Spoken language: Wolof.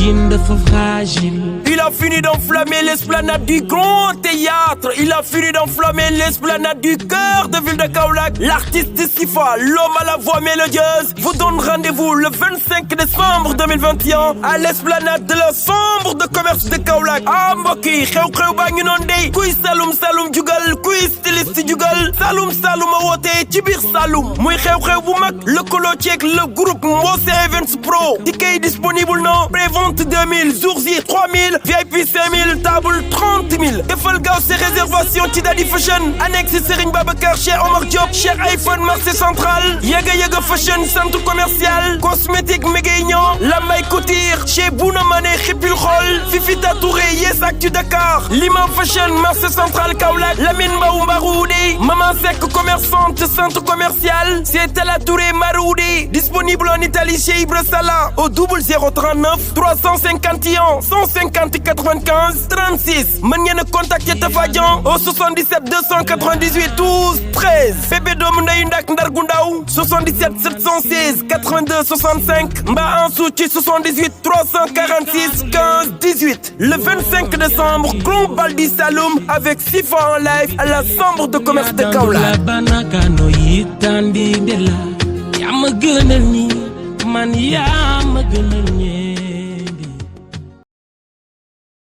jigéen dafa fragile. Il a fini d'enflammer l'esplanade du Grand Théâtre. Il a fini d'enflammer l'esplanade du cœur de ville de Kaolack. L'artiste Sifa, l'homme à la voix mélodieuse, vous donne rendez-vous le 25 décembre 2021 à l'esplanade de la chambre de commerce de Kaolack. Ah mbokk yi xew-xew baa ngi noonu dey kuy Saloum Saloum jugal kuy styliste jugal Saloum Saloum a woote ci biir Saloum muy xew-xew bu mag lëkkaloo ceeg le groupe Mbose Events Pro. ticket yi disponible na prévente 2000 jours yi 3000 VIP 5000 table 30 000 defal gaaw ses réservations ci Dadi Fashion annexe Serigne Babacar Cheikh Omar Diop Cheikh iPhone marché central Yaga Fashion centre commercial cosmétique Mégaignan Lamay Couture chez Bouna Mané Xipil Xol Fifita Touré Yes Actu Dakar Lima Fashion marché central Kaolack Lamine Mbaou Maroudi Maman Seck commerçante centre commercial c'est Tala Touré Maroudi disponible en Italie chez Ibra Sala au 0039 351 150 95 36 mën ngeen a contacter Tafa Dian au 77 298 12 13 bébé doomu ndeyu ndak ndar gu ndaw 77 716 82 65 mbaa en ci 78 346 15 18 le 25 décembre grand bal di Saloum avec Sifa en live à la chambre de commerce de Kaolack. yaa ma gënal ñi man yaa ma gënal ñi